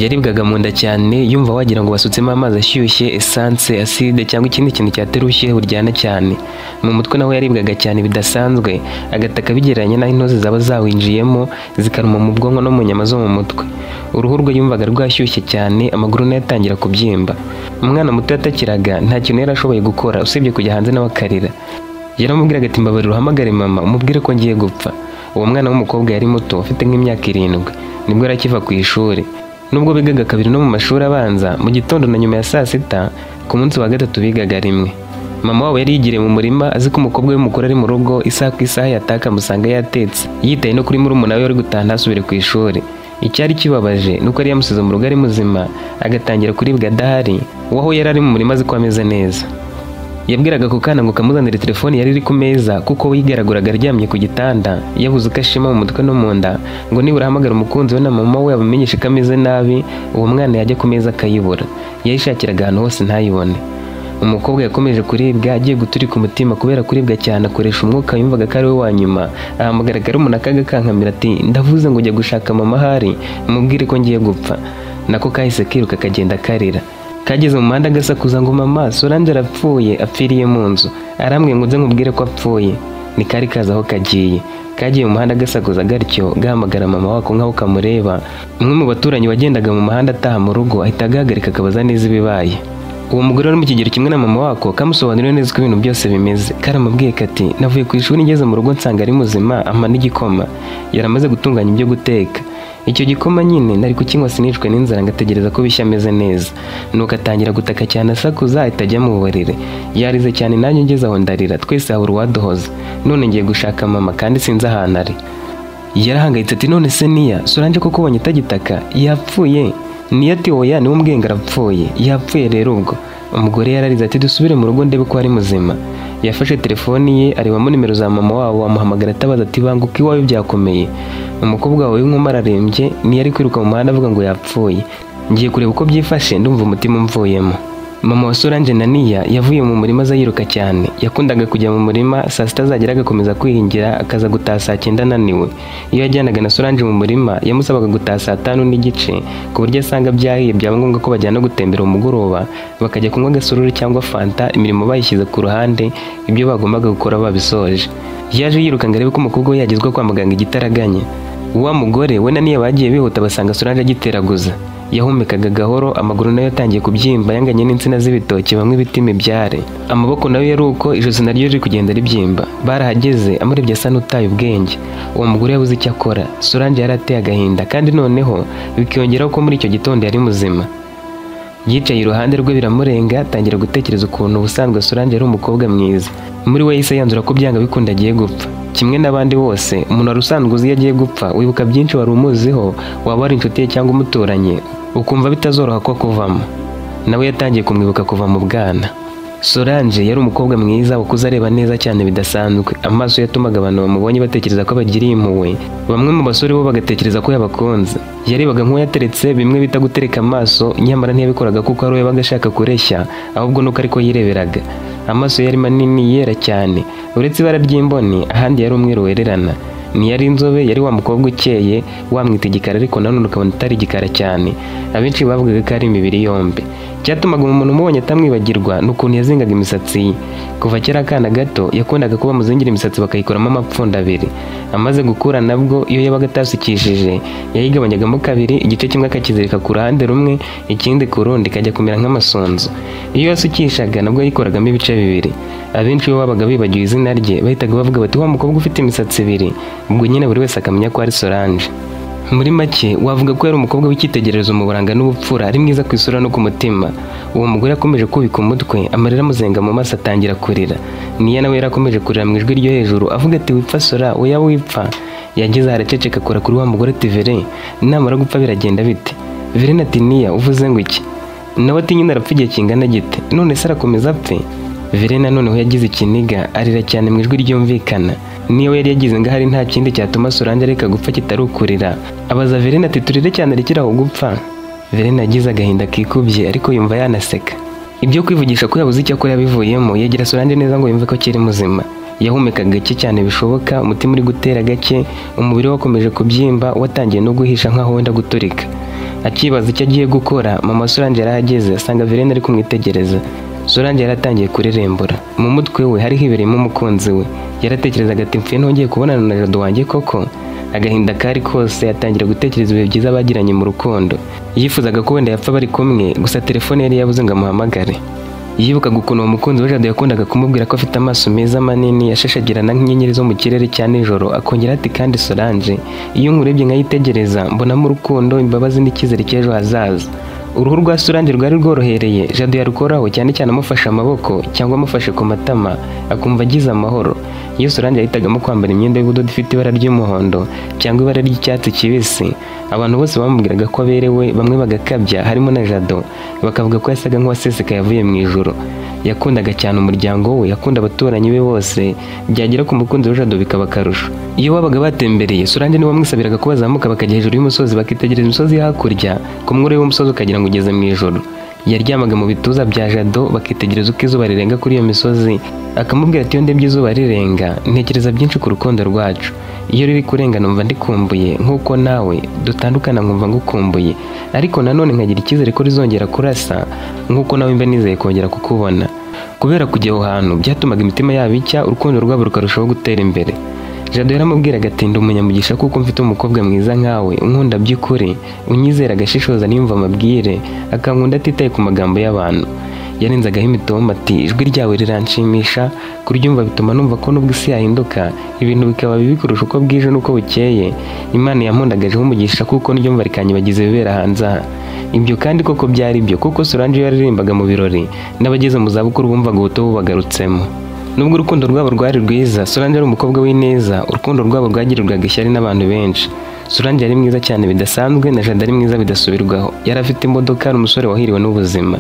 Yaribwaga mu nda cyane, yumva wagira ngo basutsemo amazi ashyushye, essence, acide cyangwa ikindi kintu cyatera ubushyuhe buryana cyane. Mu mutwe naho yaribwaga cyane bidasanzwe, agataka bigereranya n'aho intozi zaba zawinjiyemo zikaruma mu bwonko no mu nyama zo mu mutwe. Uruhu rwe yumvaga rwashyushye cyane, amaguru nayo atangira kubyimba. Umwana muto yatakiraga, nta kintu yari ashoboye gukora usibye kujya hanze nawe akarira. Yaramubwiraga ati mbabarira uhamagare mama umubwire ko ngiye gupfa. Uwo mwana w'umukobwa yari muto, afite nk'imyaka 7, nibwo yari akiva ku ishuri. Nubwo bigaga kabiri no mu mashuri abanza, mu gitondo na nyuma ya saa sita, ku munsi wa gatatu bigaga rimwe. Mama wabo yari yigiriye mu murima azi ko umukobwa we mukuru ari mu rugo, isaha ku isaha yataka amusanga yatetse, yitaye no kuri murumuna we wari gutaha ntasubire ku ishuri. Icyari kibabaje nuko yari yamusize mu rugo ari muzima, agatangira kuribwa adahari, waho yari ari mu murima azi ko ameze neza. Yabwiraga ako kana ngo kamuzanire telefoni yari iri ku meza, kuko we yigaraguraga aryamye ku gitanda, yabuze uko ashima mu mutwe no mu nda, ngo nibura ahamagara umukunzi we na mama we abamenyeshe ko ameze nabi, uwo mwana yajya ku meza akayibura. Yayishakiraga ahantu hose ntayibone. Umukobwa yakomeje kuribwa, agiye guturika umutima kubera kuribwa cyane, akoresha umwuka yumvaga ko ari we wa nyuma, ahamagara karumuna kagakankamira ati ndavuze ngo ujya gushaka mama ahari, mubwire ko ngiye gupfa. Nako kahise kiruka kagenda karira. Kageze mu muhanda agasakuza ngo mama Solange arapfuye, apfiriye mu nzu, arambwiye ngo nze nkubwire ko apfuye. Ni kari kaza aho kagiye. Kagiye mu muhanda agasakuza gatyo, gahamagara mama wako nkaho kamureba. Umwe mu baturanyi wagendaga mu muhanda ataha mu rugo ahita agahagarika akabaza neza ibibaye. Uwo mugore wari mu kigero kimwe na mama wako kamusobanuriye neza uko ibintu byose bimeze. Karamubwiye kati navuye ku ishuri ngeze mu rugo nsanga ari muzima, ampa n'igikoma. Yaramaze gutunganya ibyo guteka. Icyo gikoma nyine nari kukinywa sinicwe n'inzara ngategereza ko bishya ameze neza. Nuko atangira gutaka cyane asakuza ahita ajya mu buriri. Yarize cyane nanjye ngeze aho ndarira, twese habura uwaduhoza. None ngiye gushaka mama kandi sinzi ahantu ari. Yarahangayitse ati none se Niya, Solange koko ubonye atagitaka, yapfuye? Niya ati oya, niwe umbwiye ngo arapfuye. Yapfuye rero ubwo. Umugore yararize ati dusubire mu rugo ndebe ko ari muzima. Yafashe telefoni ye arebamo nimero za mama wabo, amuhamagara atabaza ati banguka iwawe byakomeye. Umukobwa wawe w'inkumi ararembye, niyo ari kwiruka mu muhanda avuga ngo yapfuye. Ngiye kureba uko byifashe ndumva umutima umvuyemo. Mama wa Solange na Niya yavuye mu murima aza yiruka cyane. Yakundaga kujya mu murima saa sita zagera agakomeza kwihingira, akaza gutaha saa 9 ananiwe. Iyo yajyanaga na Solange mu murima yamusabaga gutaha saa 5:15, ku buryo asanga byahiye, byaba ngombwa ko bajyana gutembera umugoroba, bakajya kunywa agasururu cyangwa fanta, imirimo bayishyize ku ruhande, ibyo bagombaga gukora babisoje. Yaje yiruka ngo arebe ko umukobwa we yagezwa kwa muganga igitaraganya. Wa mugore we na Niya bagiye bihuta basanga Solange agiteraguza. Yahumekaga gahoro, amaguru nayo yatangiye kubyimba yanganye n'insina z'ibitoki bamwe ibiti imibyare. Amaboko nayo yari uko, ijosi naryo riri kugenda ribyimba. Barahageze amurebye asa n'utaye ubwenge. Uwo mugore yabuze icyo akora. Solange yari ateye agahinda, kandi noneho bikiyongeraho ko muri icyo gitondo yari muzima. Yicaye iruhande rwe biramurenga, atangira gutekereza ukuntu ubusanzwe Solange yari umukobwa mwiza. Muri we yahise yanzura ko byanga bikunda agiye gupfa. Kimwe n'abandi bose, umuntu wari usanzwe uzi iyo agiye gupfa, wibuka byinshi wari umuziho, waba wari inshuti ye cyangwa umuturanye, ukumva bitazoroha ko kuvamo. Nawe yatangiye kumwibuka kuva mu bwana. Solange yari umukobwa mwiza wakuze areba neza cyane bidasanzwe. Amaso yatumaga abantu bamubonye batekereza ko abagiriye impuhwe, bamwe mu basore bo bagatekereza ko yabakunze. Yarebaga nk'uwayateretse bimwe bita gutereka amaso, nyamara ntiyabikoraga kuko ari we yabaga ashaka kureshya, ahubwo nuko ariko yireberaga. Amaso yari manini yera cyane, uretse ibara ry'imboni, ahandi yari umweru wererana. Ntiyari inzobe, yari wa mukobwa ukeye, wamwita igikara ariko nanone ukabona atari igikara cyane. Abenshi bavugaga ko ari imibiri yombi. Icyatumaga umuntu umubonye atamwibagirwa ni ukuntu yazingaga imisatsi ye. Kuva kera akana gato yakundaga kuba bamuzingira imisatsi bakayikoramo amapfundo abiri. Amaze gukura nabwo iyo yabaga atasukishije yayigabanyagamo kabiri, igice kimwe akakizirika ku ruhande rumwe, ikindi ku rundi, kajya kumera nk'amasunzu. Iyo yasukishaga nabwo yayikoragamo ibice bibiri. Abenshi iyo babaga bibagiwe izina rye bahitaga bavuga bati wa mukobwa ufite imisatsi ibiri, ubwo nyine buri wese akamenya ko ari Solange. Muri make wavuga ko yari umukobwa w'icyitegererezo mu buranga n'ubupfura, ari mwiza ku isura no ku mutima. Uwo mugore yakomeje kubika umutwe, amarira amuzenga mu maso atangira kurira. Niya nawe yarakomeje kurira mu ijwi ryo hejuru avuga ati wipfa Sora, oya wipfa. Yageze araceceka akora kuri wa mugore ati Vere, namara gupfa biragenda bite? Vere ati Niya uvuze ngo iki? Nawe ati nyine arapfa igihe kingana gite? None se arakomeza apfe? Verena noneho yagize ikiniga, arira cyane mu ijwi ryumvikana. Niyo yari yagize ngo ahari nta kindi cyatuma Solange areka gupfa kitari ukurira. Abaza Verena ati turire cyane rekera aho gupfa. Verena yagize agahinda kikubye ariko yumva yanaseka. Ibyo kwivugisha ko yabuze icyo akora yabivuyemo, yegera Solange neza ngo yumve ko akiri muzima. Yahumekaga gake cyane bishoboka, umutima uri gutera gake, umubiri we wakomeje kubyimba, watangiye no guhisha nkaho wenda guturika. Akibaza icyo agiye gukora, mama Solange yarahageze asanga Verena ari kumwitegereza. Solange yaratangiye kurerembura. Mu mutwe we hari hibereyemo umukunzi we. Yaratekerezaga ati mfuye ntongeye kubonana na Jado wanjye koko. Agahinda kari kose, atangira gutekereza ibihe byiza bagiranye mu rukundo. Yifuzaga ko wenda yapfa bari kumwe, gusa telefone yari yabuze ngo amuhamagare. Yibukaga ukuntu uwo mukunzi we Jado yakundaga kumubwira ko afite amaso meza manini yashashagirana nk'inyenyeri zo mu kirere cya nijoro, akongera ati kandi Solange, iyo nkurebye nkayitegereza mbonamo urukundo, imbabazi n'icyizere cy'ejo hazaza. Uruhu rwa Solange rwari rworohereye, Jado yarukoraho cyane cyane amufashe amaboko cyangwa amufashe ku matama, akumva agize amahoro. Iyo Solange yahitagamo kwambara imyenda y'ubudodo ifite ibara ry'umuhondo cyangwa ibara ry'icyatsi kibisi, abantu bose bamubwiraga ko aberewe, bamwe bagakabya, harimo na Jado, bakavuga ko yasaga nk'uwasesekaye avuye mu ijuru. Yakundaga cyane umuryango we, yakunda abaturanyi be bose, byagera ku mukunzi we Jado bikaba akarusho. Iyo babaga batembereye, Solange niwe wamwisabiraga ko bazamuka bakajya hejuru y'umusozi bakitegereza imisozi hakurya, ku mwore w'umusozi ukagira ngo ugeze mu ijuru. Yaryamaga mu bituza bya Jado bakitegereza uko izuba rirenga kuri iyo misozi, akamubwira ati iyo ndebye izuba rirenga ntekereza byinshi ku rukundo rwacu. Iyo riri kurenga numva ndikumbuye nk'uko nawe dutandukana nkumva ngukumbuye, ariko nanone nkagira icyizere ko rizongera kurasa nk'uko nawe mba nizeye kongera kukubona. Kubera kujya aho hantu byatumaga imitima yabo icya, urukundo rwabo rukarushaho gutera imbere. Jado yaramubwiraga ati ndi umunyamugisha kuko mfite umukobwa mwiza nkawe, unkunda by'ukuri, unyizera agashishoza niyumva amabwire, akankunda atitaye ku magambo y'abantu. Yarenzagaho imitoma ati ijwi ryawe riranshimisha, kuryumva bituma numva ko nubwo isi yahinduka, ibintu bikaba bibi kurusha uko bwije n'uko bukeye, Imana yampundagajeho umugisha kuko ndyumva rikanyibagiza ibibera hanze aha. Ibyo kandi koko byari byo, kuko Solange iyo yaririmbaga mu birori, n'abageze mu zabukuru bumvaga ubuto bubagarutsemo. Nubwo urukundo rwabo rwari rwiza, Solange ari umukobwa w'ineza, urukundo rwabo rwagirirwaga ishyari n'abantu benshi. Solange yari mwiza cyane bidasanzwe, na Jado ari mwiza bidasubirwaho. Yari afite imodoka, ari umusore wahiriwe n'ubuzima.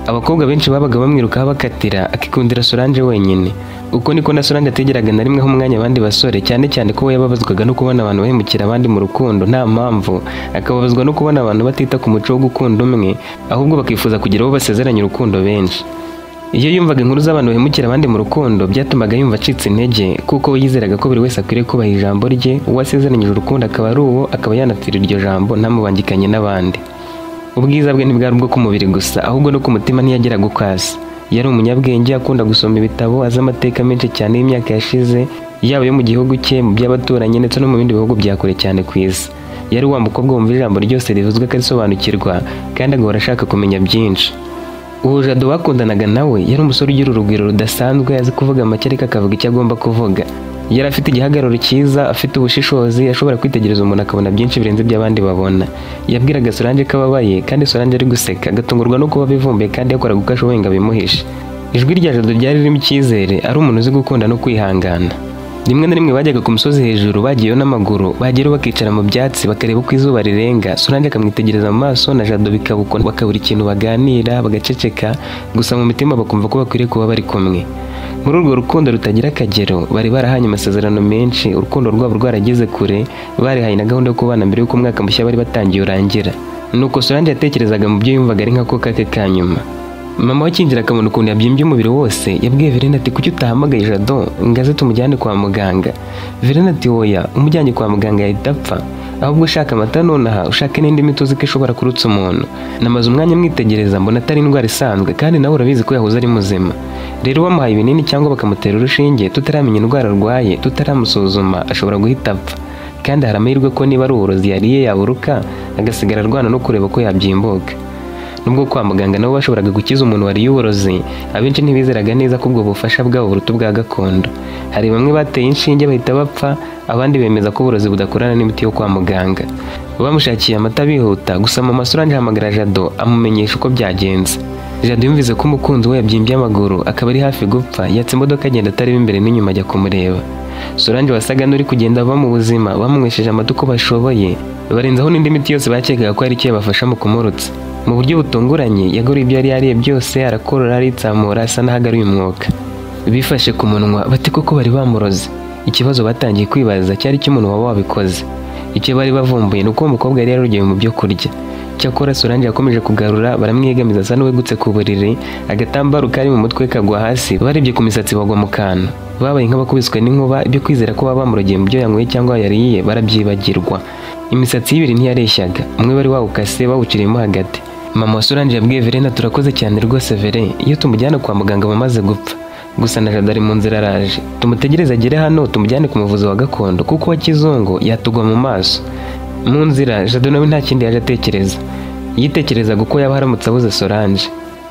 Abakobwa benshi babaga bamwirukaho bakatira, akikundira Solange wenyine. Uko niko na Solange atigeraga na rimwe aho umwanya abandi basore, cyane cyane ko we yababazwaga no kubona abantu bahemukira abandi mu rukundo nta mpamvu, akababazwa no kubona abantu batita ku muco wo gukunda umwe, ahubwo bakifuza kugira abo basezeranya urukundo benshi. Iyo yumvaga inkuru z'abantu bahemukira abandi mu rukundo, byatumaga yumva acitse intege, kuko we yizeraga ko buri wese akwiriye kubaha ijambo rye, uwo asezeranyije urukundo akaba ari uwo, akaba yanapfira iryo jambo ntamubangikanye n'abandi. Ubwiza bwe ntibwari ubwo ku mubiri gusa, ahubwo no ku mutima ntiyageraga uko asa. Yari umunyabwenge, akunda gusoma ibitabo, azi amateka menshi cyane y'imyaka yashize, yaba yo mu gihugu cye, mu by'abaturanyi ndetse no mu bindi bihugu bya kure cyane ku isi. Yari wa mukobwa wumva ijambo ryose rivuzwe akarisobanukirwa, kandi agahora ashaka kumenya byinshi. Uwo Jado bakundanaga nawe yari umusore ugira urugwiro rudasanzwe, azi kuvuga make ariko akavuga icyo agomba kuvuga. Yari afite igihagararo cyiza, afite ubushishozi, ashobora kwitegereza umuntu akabona byinshi birenze ibyo abandi babona. Yabwiraga Solange ko ababaye, kandi Solange ari guseka, agatungurwa no kuba bivumbuye kandi yakoraga uko ashoboye ngo abimuhishe. Ijwi rya Jado ryari ririmo icyizere, ari umuntu uzi gukunda no kwihangana. Rimwe na rimwe bajyaga ku musozi hejuru bagiyeyo n'amaguru, bagerayo bakicara mu byatsi bakareba uko izuba rirenga, Solange akamwitegereza mu maso na Jado bikaba uko, bakabura ikintu baganira, bagaceceka, gusa mu mitima bakumva ko bakwiriye kuba bari kumwe. Muri urwo rukundo rutagira akagero, bari barahanye amasezerano menshi, urukundo rwabo rwarageze kure, barihaye na gahunda yo kubana mbere y'uko umwaka mushya bari batangiye urangira. Nuko Solange yatekerezaga mu byo yumvaga ari nka ko kake ka nyuma. Mama we akinjira akabona ukuntu yabyimbye umubiri wose, yabwiye Verena ati kuki utahamagaye Jado ngo aze tumujyane kwa muganga. Verena ati oya, umujyanye kwa muganga yahita apfa, ahubwo ushaka amata nonaha, ushake n'indi miti uzi ko ishobora kurutsa umuntu. Namaze umwanya mwitegereza mbona atari indwara isanzwe, kandi nawe urabizi ko yahoze ari muzima. Rero bamuhaye ibinini cyangwa bakamutera urushinge, tutaramenya indwara arwaye, tutaramusuzuma, ashobora guhita apfa. Kandi hari amahirwe ko niba ari uburozi yariye yaburuka, agasigara arwana no kureba ko yabyimbuka. Nubwo kwa muganga nabo bashoboraga gukiza umuntu wariye uburozi, abenshi ntibizeraga neza ko ubwo bufasha bwabo buruta ubwa gakondo. Hari bamwe bateye inshinge bahita bapfa, abandi bemeza ko uburozi budakorana n'imiti yo kwa muganga. Bamushakiye amata bihuta, gusa mama Solange ahamagara Jado amumenyesha uko byagenze. Jado yumvise ko umukunzi we yabyimbye amaguru akaba ari hafi gupfa, yatse imodoka agenda atareba imbere n'inyuma ajya kumureba. Solange wasaga n'uri kugenda ava mu buzima, bamunywesheje amata uko bashoboye, barenzaho n'indi miti yose bakekaga ko hari icyo yabafasha mu kumurutsa. Mu buryo butunguranye yagaruye ibyo yari yariye byose, arakorora, aritsamura, asa n'ahagaruye umwuka. Bifashe ku munwa bati koko bari bamuroze. Ikibazo batangiye kwibaza cyari cy'umuntu waba wabikoze. Icyo bari bavumbuye ni uko uwo mukobwa yari yarogeye mu byo kurya. Cyakora Solange yakomeje kugarura, baramwiyegamiza asa n'uwegutse ku buriri, agatambaro kari mu mutwe kagwa hasi, barebye ku misatsi bagwa mu kantu. Babaye nk'abakubiswe n'inkuba, ibyo kwizera ko baba bamurogeye mu byo yanyweye cyangwa yariye barabyibagirwa. Imisatsi y'ibiri ntiyareshyaga, umwe wari wawukase bawuciriyemo hagati. Mama wa Solange yabwiye Verena, turakoze cyane rwose Vere, iyo tumujyana kwa muganga bamaze gupfa. Gusa na Jado ari mu nzira araje, tumutegereze agere hano tumujyane ku muvuzi wa gakondo kuko wa kizungu yatugwa mu maso. Mu nzira Jado nawe nta kindi yaje atekereza, yitekerezaga uko yaba aramutse abuze Solange.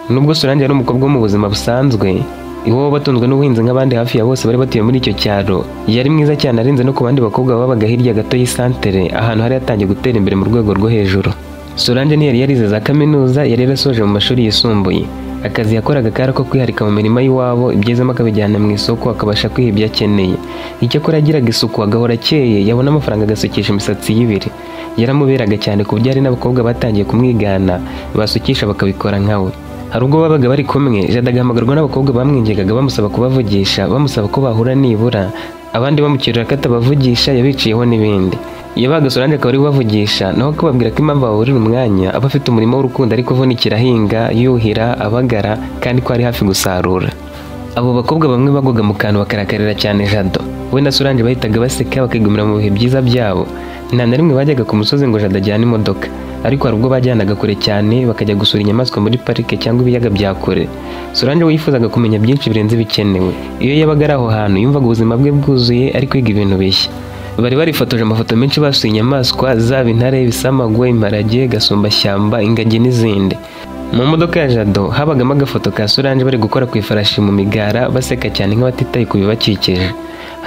Nubwo Solange yari umukobwa wo mu buzima busanzwe, iwabo batunzwe n'ubuhinzi nk'abandi hafi ya bose bari batuye muri icyo cyaro, yari mwiza cyane arenze no ku bandi bakobwa babaga hirya gato y'isantere, ahantu hari hatangiye gutera imbere mu rwego rwo hejuru. Solange ntiyari yarize za kaminuza, yari yarasoje mu mashuri yisumbuye. Akazi yakoraga kari ako kwiharika mu mirima y'iwabo, ibyezemo akabijyana mu isoko akabasha kwiha ibyo akeneye. Icyakora yagiraga isuku agahora akeye, yabona amafaranga agasukisha imisatsi y'ibiri. Yaramuberaga cyane ku buryo hari n'abakobwa batangiye kumwigana, basukisha bakabikora nkawe. Hari ubwo babaga bari kumwe, Jado agahamagarwa n'abakobwa bamwingingaga bamusaba kubavugisha, bamusaba ko bahura nibura, abandi bamukirira ko atabavugisha yabiciyeho n'ibindi. Yabaga Solange akaba ari kubavugisha, naho akababwira ko impamvu baburira umwanya aba afite umurimo w'urukundo ari kuvunikira ahinga, yuhira, abagara kandi ko ari hafi gusarura. Abo bakobwa bamwe bagwaga mu kantu bakarakarira cyane Jado. We na Solange bahitaga baseka bakigumira mu bihe byiza byabo. Nta na rimwe bajyaga ku musozi ngo Jado ajyane imodoka, ariko hari ubwo bajyanaga kure cyane bakajya gusura inyamaswa muri parike cyangwa ibiyaga bya kure. Solange we yifuzaga kumenya byinshi birenze ibikenewe. Iyo yabaga ari aho hantu yumvaga ubuzima bwe bwuzuye ari kwiga ibintu bishya. Bari barifotoje amafoto menshi basuye inyamaswa zaba intare, ibisamagwe, imparage, gasumbashyamba, ingagi n'izindi. Mu modoka ya Jado habagamo agafoto ka Solange bari gukora ku ifarashi mu migara baseka cyane nk'abatitaye ku bibakikije.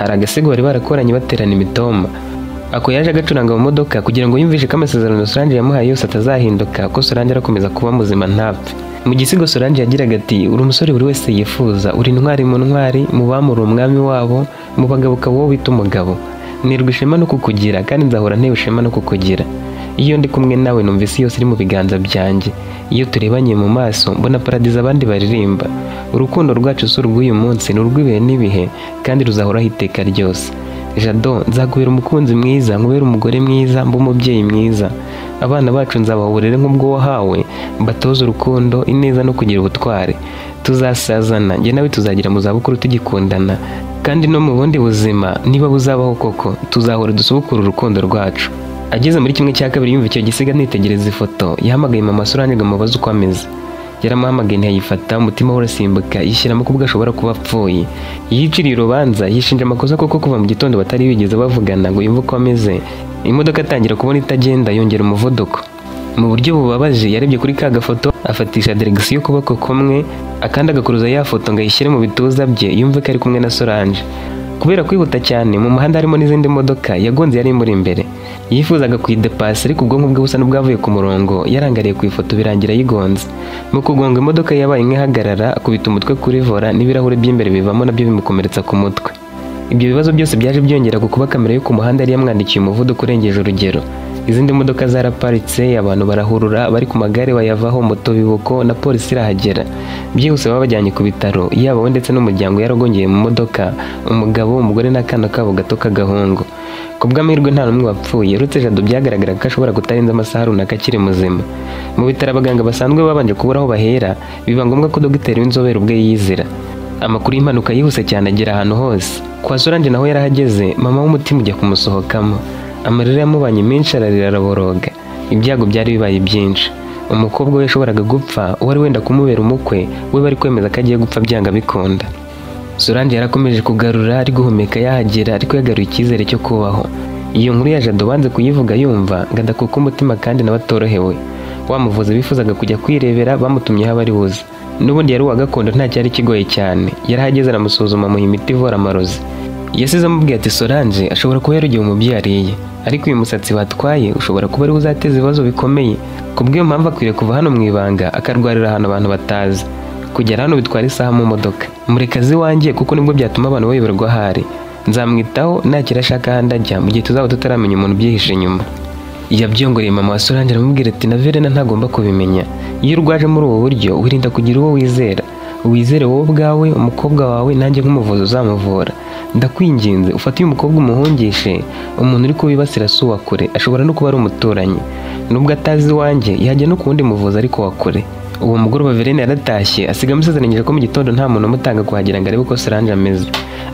Hari agasego bari barakoranye baterana imitoma. Ako yaje agacuranga mu modoka kugira ngo yumvishe ko amasezerano Solange yamuhaye yose atazahinduka, ko Solange arakomeza kuba muzima ntapfe. Mu gisigo Solange yagiraga ati, uri umusore buri wese yifuza, uri intwari mu ntwari, mu bamuri umwami wabo, mu bagabo ukaba uwo wita umugabo. Nirwa ishema no kukugira kandi nzahora ntewe ishema no kukugira. Iyo ndi kumwe nawe numva isi yose iri mu biganza byanjye. Iyo turebanye mu maso mbona paradizo abandi baririmba. Urukundo rwacu si urw'uyu munsi, ni urw'ibihe n'ibihe kandi ruzahoraho iteka ryose. Jado, nzakubera umukunzi mwiza, nkubere umugore mwiza, mbe umubyeyi mwiza. Abana bacu nzabaha uburere nk'ubwo wahawe, mbatoze urukundo, ineza no kugira ubutwari. Tuzasazana, njye nawe tuzagira mu zabukuru tugikundana, kandi no mu bundi buzima niba buzabaho koko tuzahora dusubukura urukundo rwacu. Ageze muri kimwe cya kabiri yumva icyo gisiga nitegereza ifoto, yahamagaye mama Solange ngo amubaze uko ameze. Yaramuhamagaye ntiyayifata, umutima we urasimbuka, yishyiramo ko ubwo ashobora kuba apfuye. Yiciriye urubanza, yishinja amakosa kuko kuva mu gitondo batari bigeze bavugana ngo yumve uko ameze. Imodoka atangira kubona itagenda, yongera umuvuduko. Mu buryo bubabaje yarebye kuri ka gafoto, afatisha diregisiyo ukuboko kumwe, akandi agakuruza ya foto ngo ayishyire mu bituza bye, yumve ko ari kumwe na Solange. Kubera kwihuta cyane mu muhanda harimo n'izindi modoka, yagonze yari imuri imbere. Yifuzaga kuyidepasa ariko ubwonko bwe busa n'ubwavuye ku murongo, yarangariye ku ifoto birangira yigonze. Mu kugonga imodoka yabaye nk'ihagarara, akubita umutwe kuri vola n'ibirahuri by'imbere bivamo nabyo bimukomeretsa ku mutwe. Ibyo bibazo byose byaje byongera ku kuba kamera yo ku muhanda yari yamwandikiye umuvuduko urengeje urugero. Izindi modoka zaraparitse, abantu barahurura, bari ku magare bayavaho, moto bibuko na polisi irahagera. Byihuse babajyanye ku bitaro, yaba we ndetse n'umuryango yaragongeye mu modoka, umugabo, umugore n'akana kabo gato k'agahungu. Ku bw'amahirwe nta n'umwe wapfuye, uretse Jado byagaragaraga ko ashobora kutarenza amasaha runaka akiri muzima. Mu bitaro abaganga basanzwe babanje kubura aho bahera, biba ngombwa ko dogiteri w'inzobere ubwe yizira. Amakuru y'impanuka yihuse cyane agera ahantu hose. Kwa Solange naho yarahageze, mama w'umutima ujya kumusohokamo. Amarira yamubanye menshi ararira araboroga. Ibyago byari bibaye byinshi. Umukobwa we yashoboraga gupfa, uwari wenda kumubera umukwe, we bari kwemeza ko agiye gupfa byanga bikunda. Solange yarakomeje kugarura, ari guhumeka yahagera, ariko yagaruye icyizere cyo kubaho. Iyo nkuru ya Jado banze kuyivuga yumva ngo adakuka umutima kandi nawe atorohewe. Wa muvuzi bifuzaga kujya kwirebera bamutumyeho abari buze. N'ubundi yari uwa gakondo nta cyari kigoye cyane. Yarahageze aramusuzuma amuha imiti ivura amarozi. Yasize amubwiye ati Solange ashobora kuba yarugiye umubyeyi ariye, ariko uyu musatsi batwaye ushobora kuba ari uzateza ibibazo bikomeye. Kubw'iyo mpamvu akwiriye kuva hano mu ibanga akarwarira ahantu abantu batazi. Kugera hano bitwara isaha mu modoka. Murekazi wanjye kuko nibwo byatuma abantu bayoberwa ahari. Nzamwitaho ntakira ashaka ahandi ajya mu gihe tuzaba tutaramenya umuntu ubyihishe inyuma. Yabyongoreye mama wa Solange aramubwira ati na Verena ntagomba kubimenya. Iyo urwaje muri ubu buryo wirinda kugira uwo wizera. Wizere wowe ubwawe, umukobwa wawe, nanjye nk'umuvuzi uzamuvura. Ndakwinginze ufate uyu mukobwa umuhungishe, umuntu uri kubibasira si uwa kure, ashobora no kuba ari umuturanyi. Nubwo atazi iwanjye yajya no ku wundi muvuzi ariko wa kure. Uwo mugoroba Verena yaratashye asiga amusezeranyije ko mu gitondo nta muntu umutanga kuhagera ngo arebe uko Solange ameze.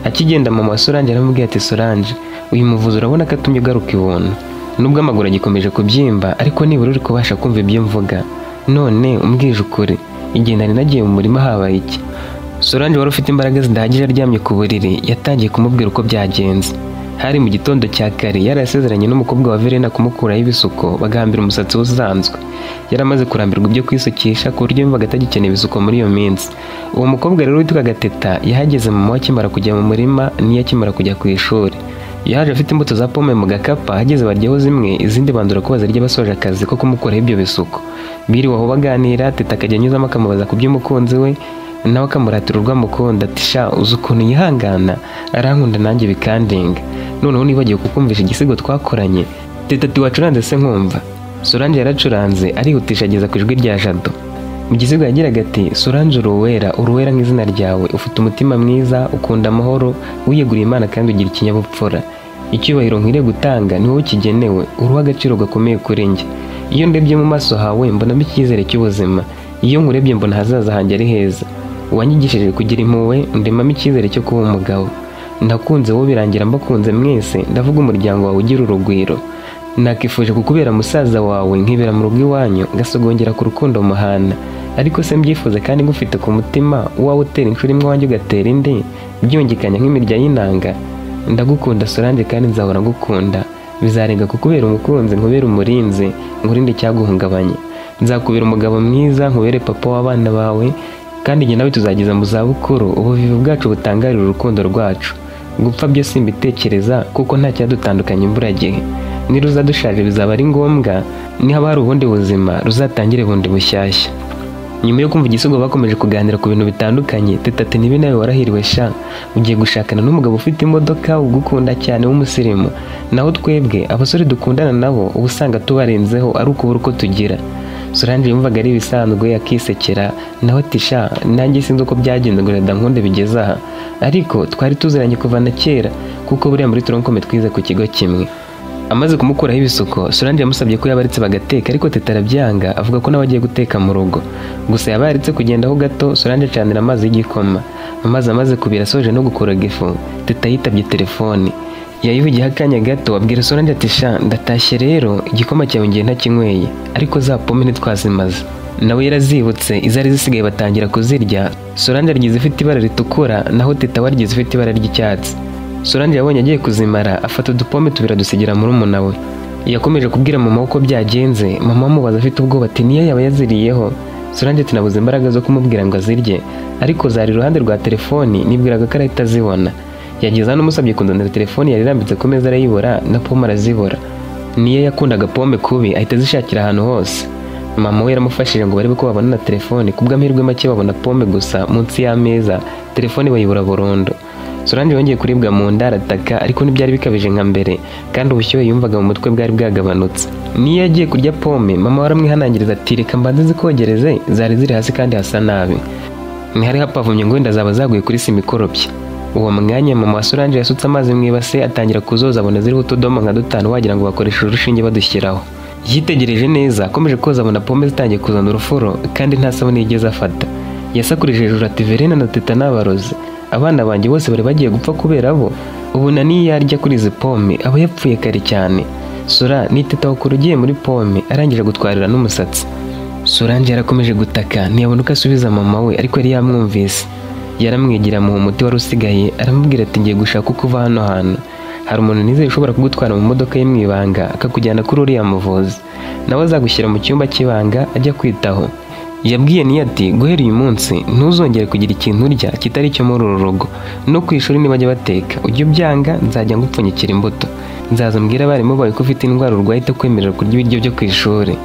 Akigenda mama wa Solange aramubwira ati Solange, uyu muvuzi urabona ko atumye ugaruka ibuntu. Nubwo amaguru agikomeje kubyimba ariko nibura uri kubasha kumva ibyo mvuga. None umbwije ukuri, igihe nari nagiye mu murima habaye iki?" Solange wari ufite imbaraga zidahagije aryamye ku buriri yatangiye kumubwira uko byagenze. Hari mu gitondo cya kare, yari yasezeranye n'umukobwa wa Verena kumukuraho ibisuko bagahambira umusatsi usanzwe. Yari amaze kurambirwa ibyo kwisukisha ku buryo yumvaga atagikeneye ibisuko muri iyo minsi. Uwo mukobwa rero witwaga Teta yahageze mama we akimara kujya mu murima n'iyo akimara kujya ku ishuri. Yaje afite imbuto za pome mu gakapa, ahageze baryaho zimwe, izindi bandura ko bazirya basoje akazi ko kumukuraho ibyo bisuko. Biriwe aho baganira, Teta akajya anyuzamo akamubaza ku by'umukunzi we, nawe akamuratira urwo amukunda ati: "Sha, uzi ukuntu yihangana, arankunda nanjye bikandinga. Noneho nibagiwe kukumvisha igisigo twakoranye." Teta ati: "Wacuranze se nkumva?" Solange yaracuranze arihutisha ageza ku ijwi rya Jado. Mu gisigo yagiraga ati: "Solange uri uwera, uri uwera nk'izina ryawe, ufite umutima mwiza, ukunda amahoro, wiyeguriye Imana kandi ugira ikinyabupfura. Icyubahiro nkwiriye gutanga ni wowe ukigenewe, uri uw'agaciro gakomeye kuri njye. Iyo ndebye mu maso hawe mbonamo icyizere cy'ubuzima, iyo nkurebye mbona ahazaza hanjye ari heza. Wanyigishije kugira impuhwe, undemamo icyizere cyo kuba umugabo. Nakunze wowe birangira mbakunze mwese, ndavuga umuryango wawe ugira urugwiro. Nakifuje kukubera musaza wawe nkibera mu rugo iwanyu, ngasogongera ku rukundo muhana. Ariko se mbyifuza kandi ngufite ku mutima, uwawe utera inshuro imwe wanjye ugatera indi, byungikanya nk'imirya y'inanga. Ndagukunda Solange kandi nzahora ngukunda. Bizarenga kukubera umukunzi, nkubere umurinzi, nkurinde icyaguhungabanya. Nzakubera umugabo mwiza, nkubere papa w'abana bawe, kandi njye nawe tuzageza mu zabukuru, ubuvivi bwacu butangarira urukundo rwacu. Gupfa byo simbitekereza kuko nta cyadutandukanya imburagihe. Niruza dushaje bizaba ari ngombwa, nihaba hari ubundi buzima ruzatangire bundi bushyashya." Nyuma yo kumva igisigo bakomeje kuganira ku bintu bitandukanye. Teta ati: "Niba nawe warahiriwe sha, ugiye gushakana n'umugabo ufite imodoka, ugukunda cyane w'umusirimu. Naho twebwe abasore dukundana nabo uba usanga tubarenzeho ari ukubura uko tugira." Solange yumvaga ari ibisanzwe akisekera, nawe ati: "Sha, nanjye sinzi uko byagenze ngo nkunde bigeze aha, ariko twari tuziranye kuva na kera kuko buriya muri tronc commun twize ku kigo kimwe." Amaze kumukuraho ibisuko, Solange yamusabye ko yabaretse bagateka, ariko Teta arabyanga, avuga ko nawe agiye guteka mu rugo. Gusa yabaretse kugendaho gato, Solange acanira amazi y'igikoma. Amazi amaze kubira asoje no gukoroga ifu, Teta yitabye telefoni. Yayivugiyeho akanya gato abwira Solange ati: "Sha, ndatashye rero, igikoma cyawe ngiye ntakinyweye, ariko za pome ntitwazimaze." Nawe yarazibutse, izari zisigaye batangira kuzirya. Solange arya izifite ibara ritukura, naho Teta we arya izifite ibara ry'icyatsi. Solange yabonye agiye kuzimara, afata udupome tubiri adusigira murumuna we. Yakomeje kubwira mama uko byagenze, mama amubaza afite ubwoba ati: "Niyo yaba yaziriyeho?" Solange ati: "Nabuze imbaraga zo kumubwira ngo azirye, ariko zari iruhande rwa telefoni, nibwiraga ko arahita azibona. Yageze hano umusabye kunzanira telefoni yari irambitse ku meza arayibura, na pome arazibura." Niyo yakundaga pome kubi, ahita azishakira ahantu hose. Mama we yaramufashije ngo barebe ko babona na telefoni, kubw'amahirwe make babona pome gusa munsi y'ameza, telefoni bayibura burundu. Solange yongeye kuribwa mu nda arataka, ariko ntibyari bikabije nka mbere, kandi ubushyuhe yumvaga mu mutwe bwari bwagabanutse. Niyo yagiye kurya pome, mama we aramwihanangiriza ati: "Reka mbanze zikogereze, zari ziri hasi kandi hasa nabi. Ntihari hapavumye ngo wenda zaba zaguye kuri sima ikoropye." Uwo mwanya mama wa Solange yasutse amazi mu ibase atangira kuzoza, abona ziriho utudomo nka dutanu wagira ngo bakoreshe urushinge badushyiraho. Yitegereje neza, akomeje koza abona pome zitangiye kuzana urufuro kandi nta sabune yigeze afata. Yasakurije hejuru ati: "Verena na Teta n'abarozi. Abana banjye bose bari bagiye gupfa kubera bo. Ubu na niyo yarya kuri izi pome aba yapfuye kare cyane. Sora ni Teta wakura ugiye muri pome arangije gutwarira n'umusatsi." Solange yarakomeje gutaka, ntiyabona uko asubiza mama we, ariko yari yamwumvise. Yaramwigira mu muti wari usigaye, aramubwira ati: "Ngiye gushaka uko uva hano hantu. Hari umuntu nizeye ushobora kugutwara mu modoka ye mu ibanga akakujyana kuri uriya muvuzi. Nawe azagushyira mu cyumba cy'ibanga ajya kwitaho." Yabwiye Niyo ati: "Guhera uyu munsi ntuzongere kugira ikintu urya kitari icyo muri uru rugo. No ku ishuri nibajya bateka ujye ubyanga, nzajya ngupfunyikira imbuto. Nzaza mbwira abarimu bawe ko ufite indwara urwaye itakwemerera kurya ibiryo byo ku ishuri."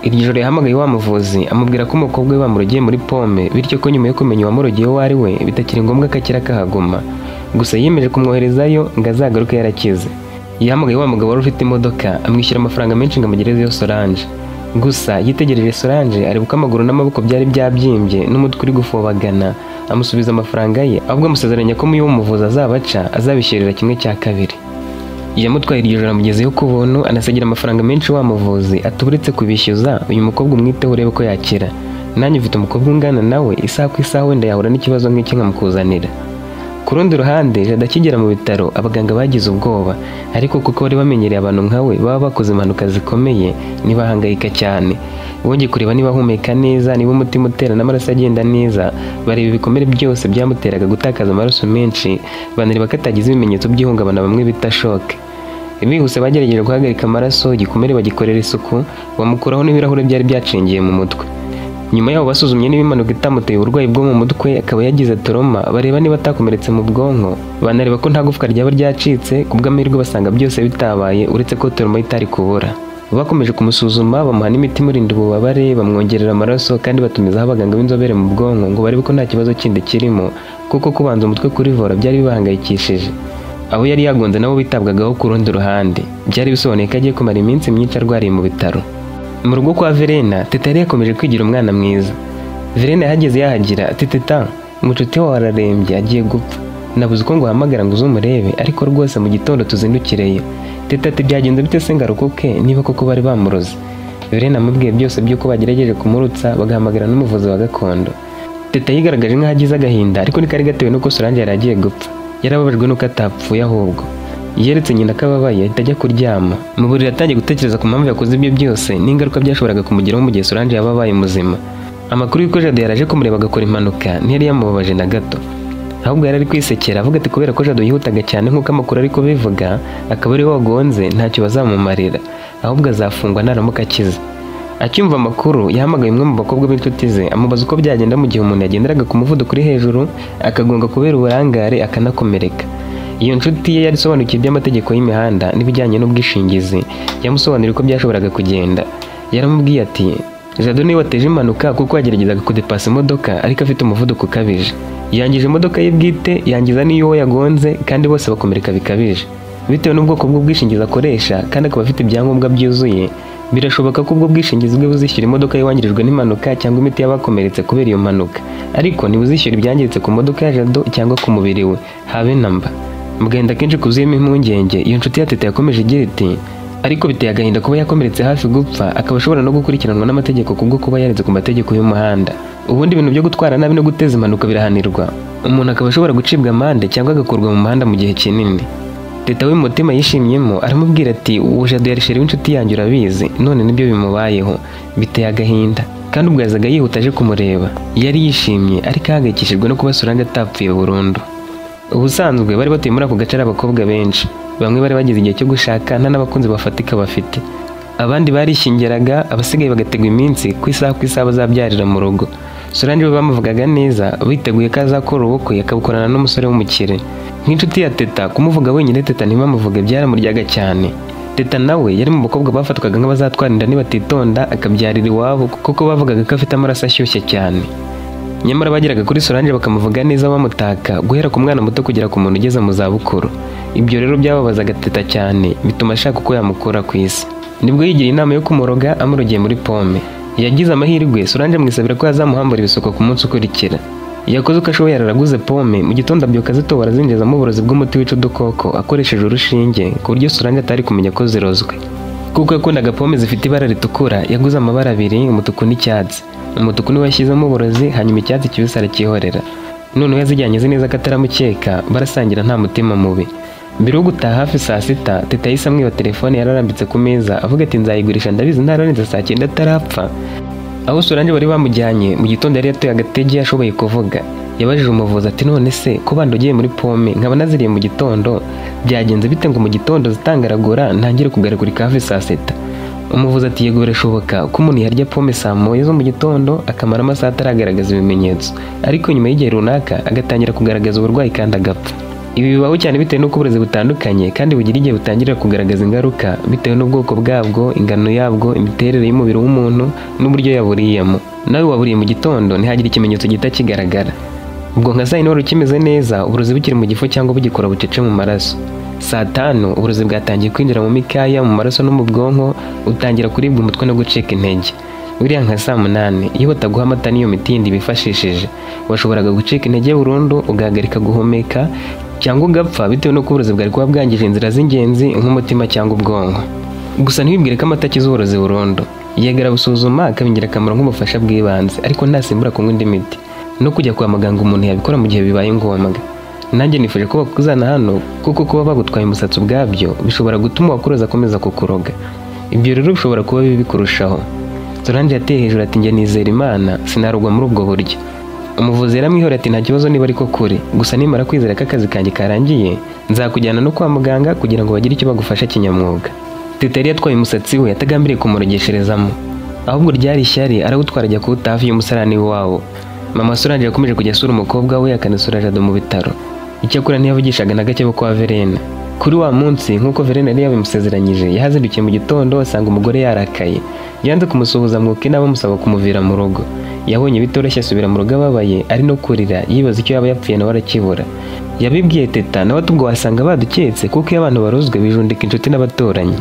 Iryo joro yahamagaye wa muvuzi amubwira ko umukobwa we bamurogiye muri pome, bityo ko nyuma yo kumenya uwamurogiye uwo ari we bitakiri ngombwa ko akira akahaguma. Gusa yiyemeje kumwoherezayo ngo azagaruke yarakize. Yahamagaye wa mugabo wari ufite imodoka amwishyura amafaranga menshi ngo amugerezeyo Solange. Gusa yitegereje Solange areba uko amaguru n'amaboko byari byabyimbye n'umutwe uri gufobagana, amusubiza amafaranga ye, ahubwo amusezeranya ko muyo muvuzi azabaca azabishyurira 1/2. Yamutwaye iryo joro amugezeyo ku buntu, anasigira amafaranga menshi wa muvuzi atuburetse kubishyuza uyu mukobwa umwiteho urebe ko yakira. Nanjye mfite umukobwa ungana nawe, isaha ku isaha wenda yahura n'ikibazo nk'iki nkamukuzanira. Ku rundi ruhande, Jado akigera mu bitaro, abaganga bagize ubwoba, ariko kuko bari bamenyereye abantu nkawe baba bakoze impanuka zikomeye, ntibahangayika cyane. Bongeye kureba niba ahumeka neza, niba umutima utera n'amaraso agenda neza, bareba ibikomere byose byamuteraga gutakaza amaraso menshi, banareba ko atagize ibimenyetso by'ihungabana bamwe bita shock. Bihuse bagerageje guhagarika amaraso, igikomere bagikorera isuku, bamukuraho n'ibirahure byari byacengiye mu mutwe. Nyuma yaho basuzumye niba impanuka itamuteye uburwayi bwo mu mutwe, akaba yagize trauma, bareba niba atakomeretse mu bwonko, banareba ko nta gufwa ryaba ryacitse. Ku bw'amahirwe basanga byose bitabaye, uretse ko trauma itari kubura. Bakomeje kumusuzuma, bamuha n'imiti imurinda ububabare, bamwongerera amaraso, kandi batumizaho abaganga b'inzobere mu bwonko ngo barebe ko nta kibazo kindi kirimo, kuko kubanza umutwe kuri vora byari bibahangayikishije. Abo yari yagonze nabo bitabwagaho ku rundi ruhande. Byari bisobanuye ko agiye kumara iminsi myinshi arwariye mu bitaro. Mu rugo kwa Verena, Teta yari yakomeje kwigira umwana mwiza. Verena yahageze yahagira ati: "Teta, mucuti wawe ararembye, agiye gupfa. Nabuze uko nguhamagara ngo uze umurebe, ariko rwose mu gitondo tuzindukireyo." Teta ati: "Byagenze bite se ngarukuke niba koko bari bamuroze?" Verena amubwiye byose by'uko bagerageje kumurutsa, bagahamagara n'umuvuzi wa gakondo. Teta yigaragaje nk'aho agize agahinda, ariko ntikari gatewe n'uko Solange yari agiye gupfa. Yarababajwe n'uko atapfuye ahubwo. Yeretse nyina ko ababaye, ahita ajya kuryama. Mu buriri yatangiye gutekereza ku mpamvu yakoze ibyo byose n'ingaruka byashoboraga kumugeraho mu gihe Solange yaba abaye muzima. Amakuru y'uko Jado yaraje kumureba agakora impanuka ntiyari yamubabaje na gato. Ahubwo yari ari kwisekera avuga ati: "Kubera ko Jado yihutaga cyane nk'uko amakuru ari kubivuga, akaba ari we wagonze, ntacyo bazamumarira, ahubwo azafungwa naramuka akize." Acyumva amakuru, yahamagaye umwe mu bakobwa b'inshuti ze, amubaza uko byagenda mu gihe umuntu yagenderaga ku muvuduko uri hejuru, akagonga kubera uburangare, akanakomereka. Iyo nshuti ye yari isobanukiwe iby'amategeko y'imihanda n'ibijyanye n'ubwishingizi, yamusobanuriye uko byashoboraga kugenda. Yaramubwiye ati: "Jado niwe wateje impanuka kuko yageragezaga kudepasa imodoka ariko afite umuvuduko ukabije. Yangije imodoka ye bwite, yangiza n'iy'uwo yagonze, kandi bose bakomereka bikabije. Bitewe n'ubwoko bw'ubwishingizi akoresha kandi akaba afite ibyangombwa byuzuye, birashoboka ko ubwo bwishingizi bwe buzishyura imodoka ye wangirijwe n'impanuka cyangwa imiti y'abakomeretse kubera iyo mpanuka, ariko ntibuzishyura ibyangiritse ku modoka ya Jado cyangwa ku mubiri we, habe namba." Mu gahinda kenshi kuzuyemo impungenge, iyo nshuti ya Teta yakomeje igira iti: "Ariko biteye agahinda kuba yakomeretse hafi gupfa, akaba ashobora no gukurikiranwa n'amategeko kubwo kuba yarenze ku mategeko y'umuhanda. Ubundi ibintu byo gutwara nabi no guteza impanuka birahanirwa, umuntu akaba ashobora gucibwa amande cyangwa agakurwa mu muhanda mu gihe kinini." Teta we mu mutima yishimyemo, aramubwira ati: "Uwo Jado yari sheri w'inshuti yanjye urabizi, none nibyo bimubayeho, biteye agahinda." Kandi ubwo yazaga yihuta aje kumureba, yari yishimye ariko ahangayikishijwe no kuba Solange atapfuye burundu. Ubusanzwe bari batuye muri ako gace ari abakobwa benshi, bamwe bari bageze igihe cyo gushaka nta n'abakunzi bafatika bafite, abandi barishingiraga, abasigaye bagategwa iminsi ku isaha ku isaha bazabyarira mu rugo. Solange we bamuvugaga neza, biteguye ko azakora ubukwe akabukorana n'umusore w'umukire. Nk'inshuti ya Teta, kumuvuga wenyine Teta ntibamuvuge byaramuryaga cyane. Teta nawe yari mu bakobwa bafatwaga nk'abazatwara inda nibatitonda akabyarira iwabo, kuko bavugaga ko afite amaraso ashyushye cyane. Nyamara bageraga kuri Solange bakamuvuga neza bamutaka, guhera ku mwana muto kugera ku muntu ugeze mu zabukuru. Ibyo rero byababazaga Teta cyane, bituma ashaka uko yamukura ku isi. Nibwo yigiriye inama yo kumuroga amurogeye muri pome. Yagize amahirwe, Solange amwisabira ko yazamuhambura ibisuko ku munsi ukurikira. Yakoze uko ashoboye araraguze pome, mu gitondo abyuka azitobora azinjizamo uburozi bw'umuti wica udukoko akoresheje urushinge, ku buryo Solange atari kumenya ko zirozwe. Kuko yakundaga pome zifite ibara ritukura, yaguze amabara abiri, umutuku n'icyatsi. Umutuku niwo yashyizemo uburozi, hanyuma icyatsi kibisi aracyihorera. Noneho yazijyanye azi neza ko ataramukeka, barasangira nta mutima mubi. Mbere yo gutaha hafi saa sita, Teta yahise amwiba telefone yararambitse ku meza, avuga ati: "Nzayigurisha ndabizi ntararenze saa cyenda atarapfa." Aho Solange bari bamujyanye, mu gitondo yari yatoye agatege ashoboye kuvuga. Yabajije umuvuzi ati: "None se ko bandogeye muri pome nkaba naziriye mu gitondo, byagenze bite ngo mu gitondo zitangaragura ntangire kugaragurika hafi saa sita?" Umuvuzi ati: "Yego, birashoboka ko umuntu yarya pome saa moya zo mu gitondo akamara amasaha ataragaragaza ibimenyetso, ariko nyuma y'igihe runaka agatangira kugaragaza uburwayi kandi agapfa. Ibi bibaho cyane bitewe n'uko uburozi butandukanye kandi bugira igihe butangira kugaragaza ingaruka bitewe n'ubwoko bwabwo, ingano yabwo, imiterere y'umubiri w'umuntu n'uburyo yaburiyemo. Nawe waburiye mu gitondo ntihagire ikimenyetso gihita kigaragara. Ubwo nka saa yine wari ukimeze neza, uburozi bukiri mu gifu cyangwa bugikora bucece mu maraso. Saa tanu uburozi bwatangiye kwinjira mu mikaya, mu maraso no mu bwonko, utangira kuribwa umutwe no gucika intege. Buriya nka saa munani iyo bataguha amata n'iyo miti yindi bifashishije, washoboraga gucika intege burundu, ugahagarika guhumeka cyangwa ugapfa bitewe n'uko uburozi bwari kuba bwangije inzira z'ingenzi nk'umutima cyangwa ubwonko. Gusa ntiwibwire ko amata akiza uburozi burundu. Yego arabusuzuma akaba ingirakamaro nk'ubufasha bw'ibanze, ariko ntasimbura kunywa indi miti. No kujya kwa muganga umuntu yabikora mu gihe bibaye ngombwa. Nanjye nifuje ko bakuzana hano kuko kuba bagutwaye umusatsi ubwabyo bishobora gutuma uwakuroza akomeza kukuroga. Ibyo rero bishobora kuba bibi kurushaho. Solange yateye hejuru ati njye nizera Imana, sinarugwa muri ubwo buryo. Umuvuzi yaramwihoreye ati nta kibazo niba ariko kure, gusa nimara kwizera ko akazi kanjye karangiye, nzakujyana no kwa muganga kugira ngo bagire icyo bagufasha kinyamwuga. Teta yari yatwaye umusatsi we atagambiriye kumurogesherezamo, ahubwo ryari ishyari arawutwara ajya kuwuta hafi y'umusarani w'iwabo. Mama Solange yakomeje kujya asura umukobwa we akanasura Jado mu bitaro. Icyakora ntiyavugishaga na gake bo kwa Verena. Kuri wa munsi nk'uko Verena yari yabimusezeranyije, yahazindukiye mu gitondo asanga umugore yarakaye. Yanze kumusuhuza mwuka inama amusaba kumuvira mu rugo. Yabonye bitoroshye asubira mu rugo ababaye ari no kurira yibaza icyo yaba yapfuye nawe arakibura. Yabibwiye Teta nawe ati ubwo wasanga baduketse kuko iyo abantu barozwe bijundika inshuti n'abaturanyi.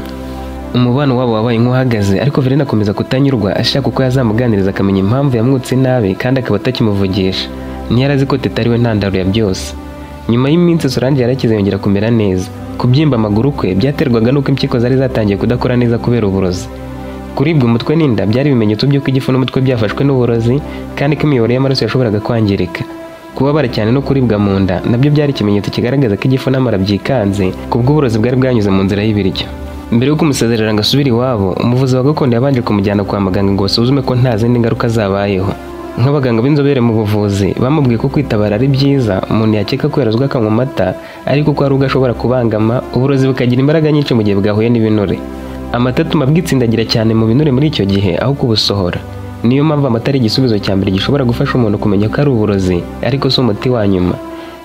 Umubano wabo wabaye nk'uhagaze ariko Verena akomeza kutanyurwa ashaka uko yazamuganiriza akamenya impamvu yamwutse nabi kandi akaba atakimuvugisha. Ntiyari azi ko Teta ari we ntandaro ya byose. Nyuma y'iminsi Solange yarakize yongera kumera neza. Kubyimba amaguru kwe byaterwaga n'uko impyiko zari zatangiye kudakora neza kubera uburozi. Kuribwa umutwe n'inda byari ibimenyetso by'uko igifu n'umutwe byafashwe n'uburozi kandi ko imiyoboro y'amaraso yashoboraga kwangirika. Kubabara cyane no kuribwa mu nda nabyo byari ikimenyetso kigaragaza ko igifu n'amara byikanze kubw'uburozi bwari bwanyuze mu nzira y'ibiryo. Mbere yo kumusezerera ngo asubire iwabo, umuvuzi wa gakondo yabanje kumujyana kwa muganga ngo basuzume ko nta zindi ngaruka zabayeho. Nk'abaganga b'inzobere mu buvuzi bamubwiye ko kwitabara ari byiza, umuntu yakeka ko yarozwe akanywa amata ariko ko hari ubwo ashobora kubangama, uburozi bukagira imbaraga nyinshi mu gihe bwahuye n'ibinure. Amata atuma bwitsindagira cyane mu binure muri icyo gihe aho kubusohora. Niyo mpamvu amata ari igisubizo cya mbere gishobora gufasha umuntu kumenya ko ari uburozi, ariko si umuti wa nyuma.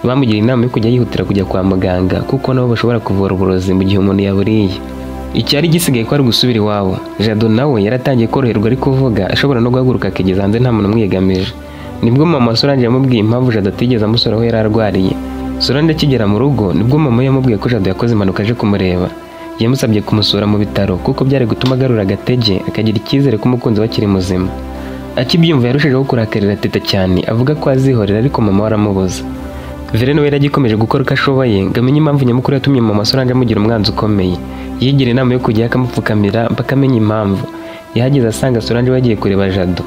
Bamugira inama yo kujya yihutira kujya kwa muganga kuko nabo bashobora kuvura uburozi mu gihe umuntu yaburiye. Icyari gisigaye ko ari gusubira iwabo. Jado nawe yaratangiye koroherwa ari kuvuga, ashobora no guhaguruka akigeza hanze nta muntu umwiyegamije. Nibwo mama Solange yamubwiye impamvu Jado atigeze amusura aho yari arwariye. Solange akigera mu rugo nibwo mama we yamubwiye ko Jado yakoze impanuka aje kumureba. Yamusabye kumusura mu bitaro kuko byari gutuma agarura agatege akagira icyizere ko umukunzi we akiri muzima. Akibyumva yarushijeho kurakarira Teta cyane avuga ko azihorera ariko mama we aramubuza. Verena we yaragikomeje gukora uko ashoboye ngo amenye impamvu nyamukuru yatumye mama Solange amugira umwanzi ukomeye. Yigira inama yo kujya akamupfukamira mpaka amenya impamvu. Yahageze asanga Solange bagiye kureba Jado.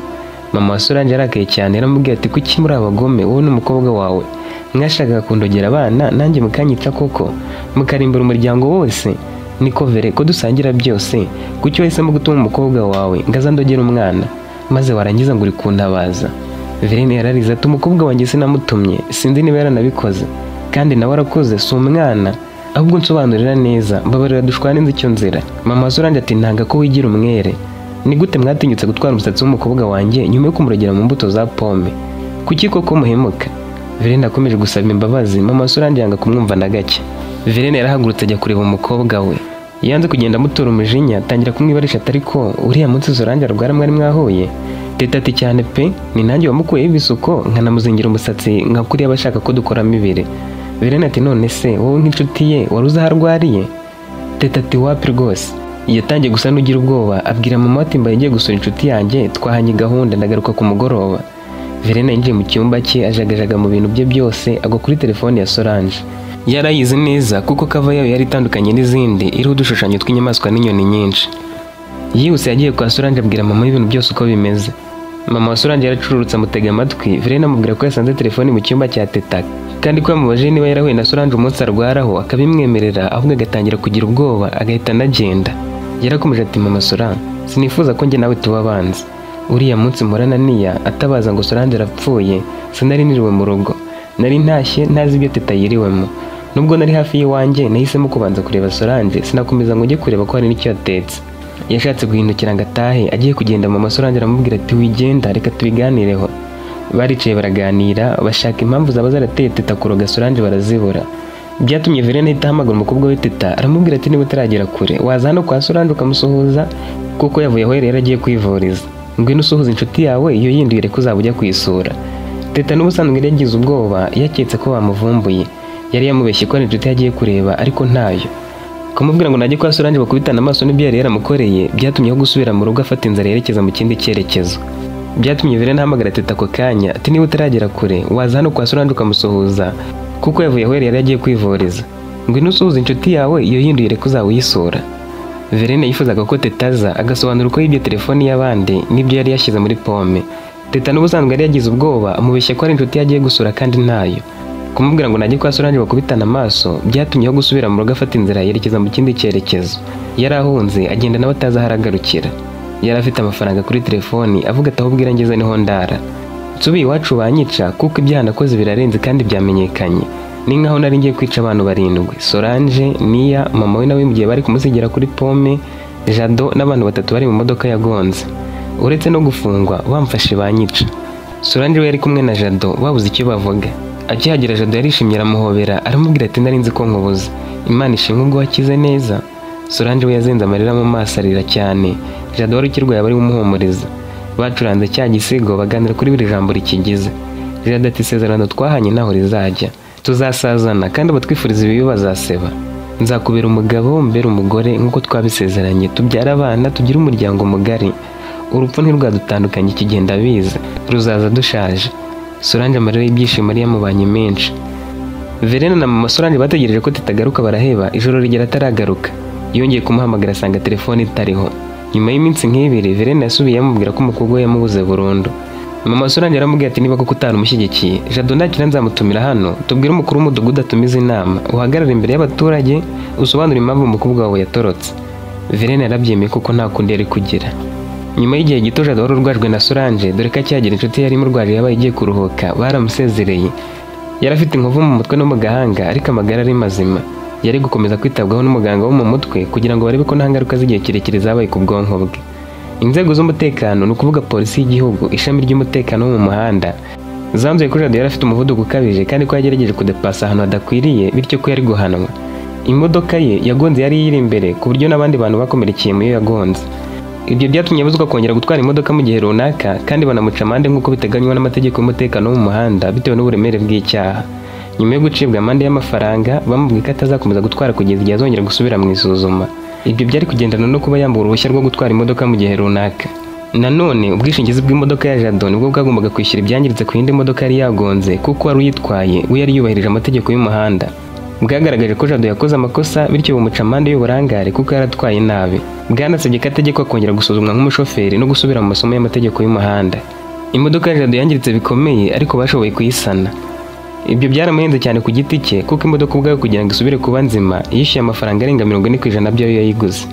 Mama wa Solange yarakaye cyane yaramubwiye ati kuki muri abagome wowe n'umukobwa wawe mwashakaga kundogera abana nanjye mukanyica koko mukarimbura umuryango wose. Niko Vere ko dusangira byose, kuki wahisemo gutuma umukobwa wawe ngo azandogere umwana maze warangiza ngo uri kuntabaza? Verena yararize ati umukobwa wanjye sinamutumye, sinzi niba yaranabikoze kandi nawe arakuze si umwana, ahubwo nsobanurira neza, mbabarira dushwane nzi icyo nzira. Mama Solange ati ntanga ko wigira umwere, ni gute mwatinyutse gutwara umusatsi w'umukobwa wanjye nyuma yo kumurogera mu mbuto za pome? Kuki koko muhemuka? Verena akomeje gusaba imbabazi, mama Solange yanga kumwumva na gake. Verena yarahagurutse ajya kureba umukobwa we. Yanze kugenda amutura umujinya atangira kumwibarisha ati ariko uriya munsi Solange arwara mwari mwahuye? Teta ati cyane pe, ni nanjye wamukuyeho ibisuko nkanamuzingira umusatsi nka kuriya abashaka ko dukoramo ibiri. Verena ati none se wowe nk'inshuti ye wari uzi aho arwariye? Teta ati wapi rwose. Yatangiye gusa n'ugira ubwoba abwira mama ati mbaye ngiye gusura inshuti yanjye twahanye gahunda ndagaruka ku mugoroba. Verena yinjiye mu cyumba cye ajagajaga mu bintu bye byose agwa kuri telefone ya Solange. Yarayizi neza kuko kava yayo yari itandukanye n'izindi iriho udushushanyo tw'inyamaswa n'inyoni nyinshi. Yihuse yagiye kwa Solange abwira mama ibintu byose uko bimeze. Mama wa Solange yaracururutse amutega amatwi. Verena amubwira ko yasanze telefone mu cyumba cya Teta kandi ko yamubajije niba yarahuye na Solange umunsi arwaraho akabimwemerera, ahubwo agatangira kugira ubwoba agahita anagenda. Yarakomeje ati mama Solange, sinifuza ko njye nawe tuba abanzi. Uriya munsi mporana niya atabaza ngo Solange arapfuye, sinari niriwe mu rugo. Nari ntashye ntazi ibyo Teta yiriwemo. Nubwo nari hafi y'iwanjye nahisemo kubanza kureba Solange, sinakomeza ngo njye kureba ko hari n'icyo yatetse. Yashatse guhindukira ngo atahe, agiye kugenda mama Solange aramubwira ati wigenda reka tubiganireho. Baricaye baraganira bashaka impamvu zaba zarateye Teta kuroga Solange barazibura. Byatumye Verena ahita ahamagara umukobwa we Teta aramubwira ati niba utaragera kure waza hano kwa Solange ukamusuhuza kuko yavuye aho yari yaragiye kwivuriza. Ngwino usuhuza inshuti yawe iyo yindi yereka uzaba ujya kuyisura. Teta n'ubusanzwe yari yagize ubwoba yaketse ko bamuvumbuye. Yari yamubeshye ko ari inshuti yagiye kureba ariko ntayo. Kumubwira ngo najye kwa Solange bakubitana amaso n'ibyo yari yaramukoreye byatumye aho gusubira mu rugo afata inzara yerekeza mu kindi cyerekezo. Byatumye Verena ahamagara Teta ako kanya ati niba utaragera kure waza hano kwa Solange ukamusuhuza kuko yavuye aho yari yaragiye kwivuriza. Ngwino usuhuza inshuti yawe iyo yindi yereka uzaba uyisura. Verena yifuzaga ko Teta aza agasobanura uko yibye telefoni y'abandi n'ibyo yari yashyize muri pome. Teta n'ubusanzwe yari yagize ubwoba amubeshya ko ari inshuti yagiye gusura kandi ntayo. Kumubwira ngo najye kwa Solange bakubitana amaso byatumye aho gusubira mu rugo afata inzira yerekeza mu kindi cyerekezo. Yarahunze agenda nawe atazi aho aragarukira. Yari afite amafaranga kuri telefoni avuga ati aho ubwira ngeze niho ndara. Nsubiye iwacu banyica kuko ibyaha nakoze birarenze kandi byamenyekanye. Ni nkaho nari ngiye kwica abantu 7, Solange, Nia, mama we nawe mu gihe bari kumusigira kuri pome, Jado n'abantu 3 bari mu modoka yagonze. Uretse no gufungwa bamfashe banyica. Solange we yari kumwe na Jado babuze icyo bavuga. Akihagera Jado yarishimye aramuhobera aramubwira ati nari nzi ko nkubuze. Imana ishimwe ubwo wakize neza. Solange we yazenze amarira mu maso arira cyane. Jado wari ukirwaye bari umuhumuriza. Bacuranze cya gisigo baganira kuri buri jambo rikigize. Jado ati isezerano twahanye ntaho rizajya. Tuzasazana kandi abatwifuriza ibibi bazaseba. Nzakubera umugabo mbere umugore nk'uko twabisezeranye, tubyara abana tugire umuryango mugari. Urupfu ntirwadutandukanye iki gihe ndabizi, ruzaza dushaje. Solange amarira y'ibyishimo yari yamubanye menshi. Verena na mama Solange bategereje ko Teta agaruka baraheba, ijoro rigera ataragaruka. Yongeye kumuhamagara asanga telefone itariho. Nyuma y'iminsi nk'ibiri Verena yasubiye amubwira ko umukobwa we yamubuze burundu. Mama Solange aramubwira ati niba koko utaramushyigikiye, Jado nakira nzamutumira hano, tubwire umukuru w'umudugudu atumize inama, uhagarare imbere y'abaturage, usobanure impamvu umukobwa wawe yatorotse. Verena yarabyemeye kuko nta kundi yari kugira. Nyuma y'igihe gito Jado wari urwajwe na Solange, dore ko akihagera inshuti yari imurwaje yabaye igiye kuruhuka, baramusezereye. Yari afite inkovu mu mutwe no mu gahanga ariko amagara ari mazima. Yari gukomeza kwitabwaho n'umuganga wo mu mutwe kugira ngo barebe ko nta ngaruka z'igihe kirekire zabaye ku bwonko bwe. Inzego z'umutekano ni ukuvuga polisi y'igihugu, ishami ry'umutekano wo mu muhanda, zanzuye ko Jado yari afite umuvuduko ukabije kandi ko yagerageje kudepasa ahantu hadakwiriye, bityo ko yari guhanwa. Imodoka ye yagonze yari iri imbere ku buryo n'abandi bantu bakomerekeye mu yo yagonze. Ibyo byatumye abuzwa kongera gutwara imodoka mu gihe runaka kandi banamuca amande nk'uko biteganywa n'amategeko y'umutekano wo mu muhanda bitewe n'uburemere bw'icyaha. Nyuma yo gucibwa amande y'amafaranga bamubwiye ko atazakomeza gutwara kugeza igihe azongera gusubira mu isuzuma. Ibyo byari kugendana no kuba yambura uruhushya rwo gutwara imodoka mu gihe runaka. Nanone ubwishingizi bw'imodoka ya Jado nibwo bwagombaga kwishyura ibyangiritse ku yindi modoka yari yagonze kuko wari uyitwaye we yari yubahirije amategeko y'umuhanda. Bwagaragaje ko Jado yakoze amakosa bityo bumuca amande y'uburangare kuko yaratwaye nabi. Bwanasabye ko ategekwa kongera gusuzumwa nk'umushoferi no gusubira mu masomo y'amategeko y'umuhanda. Imodoka ya Jado yangiritse bikomeye ariko bashoboye kuyisana. Ibyo byaramuhenze cyane ku giti cye kuko imodoka ubwayo kugira ngo isubire kuba nzima yishyuye amafaranga arenga 40% by'ayo yayiguze.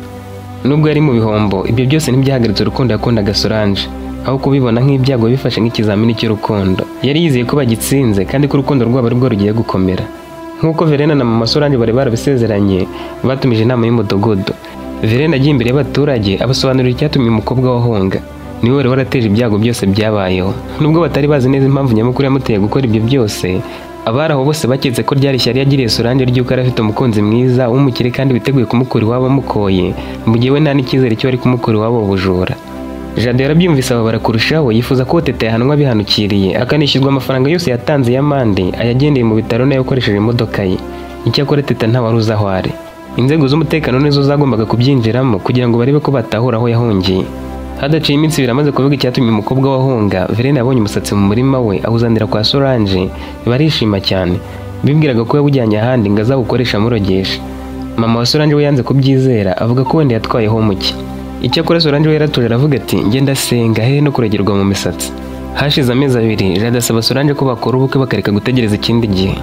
Nubwo yari mu bihombo, ibyo byose ntibyahagaritse urukundo yakundaga Solange, aho kubibona nk'ibyago bifashe nk'ikizamini cy'urukundo. Yari yizeye ko bagitsinze kandi ko urukundo rwabo aribwo rugiye gukomera. Nk'uko Verena na mama Solange bari barabisezeranye, batumije inama y'umudugudu. Verena agiye imbere y'abaturage abasobanurira icyatumye umukobwa wahunga. Niwe wari warateje ibyago byose byabayeho. Nubwo batari bazi neza impamvu nyamukuru yamuteye gukora ibyo byose, abari aho bose baketse ko ryari ishyari yagiriye Solange ry'uko yari afite umukunzi mwiza w'umukire kandi witeguye kumukura iwabo amukoye, mu gihe we nta n'icyizere cyo ari kumukura iwabo bujura. Jado yarabyumvise ababara kurushaho, yifuza ko Teta yahanwa bihanukiriye, akanishyurwa amafaranga yose yatanze y'amande ayagendeye mu bitaro n'ayo yakoresheje imodoka ye. Icyakora Teta nta wari uzi aho ari. Inzego z'umutekano nizo zagombaga kubyinjiramo kugira ngo barebe ko batahura aho yahungiye. Hadaciye iminsi ibiri amaze kuvuga icyatumye umukobwa wahunga, Verena yabonye umusatsi mu murima we awuzanira kwa Solange, barishima cyane. Bibwiraga ko yawujyanye ahandi ngo azawukoresha amurogesha. Mama wa Solange we yanze kubyizera, avuga ko wenda yatwayeho muke. Icyakora Solange we yaratuje aravuga ati njye ndasenga hehe no kuregerwa mu misatsi. Hashize amezi abiri, Jado asaba Solange ko bakora ubukwe bakareka gutegereza ikindi gihe.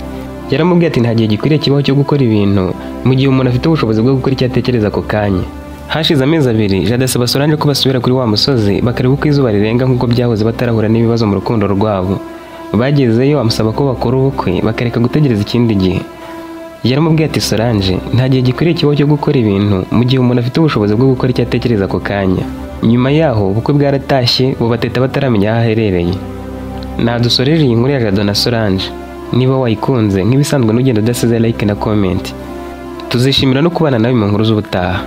Yaramubwiye ati nta gihe gikwiriye kibaho cyo gukora ibintu mu gihe umuntu afite ubushobozi bwo gukora icyo atekereza ako kanya. Hashize amezi abiri, Jado asaba Solange ko basubira kuri wa musozi bakareba uko izuba rirenga nk'uko byahoze batarahura n'ibibazo mu rukundo rwabo. Bagezeyo amusaba ko bakora ubukwe bakareka gutegereza ikindi gihe. Yaramubwiye ati Solange, nta gihe gikwiriye kibaho cyo gukora ibintu mu gihe umuntu afite ubushobozi bwo gukora icyo atekereza ako kanya. Nyuma yaho ubukwe bwaratashye bubateta bataramenya aho aherereye. Nadusoreje iyi nkuru ya Jado na Solange. Niba wayikunze nk'ibisanzwe n'ugenda udasize like na comment. Tuzishimira no kubana nawe mu nkuru z'ubutaha.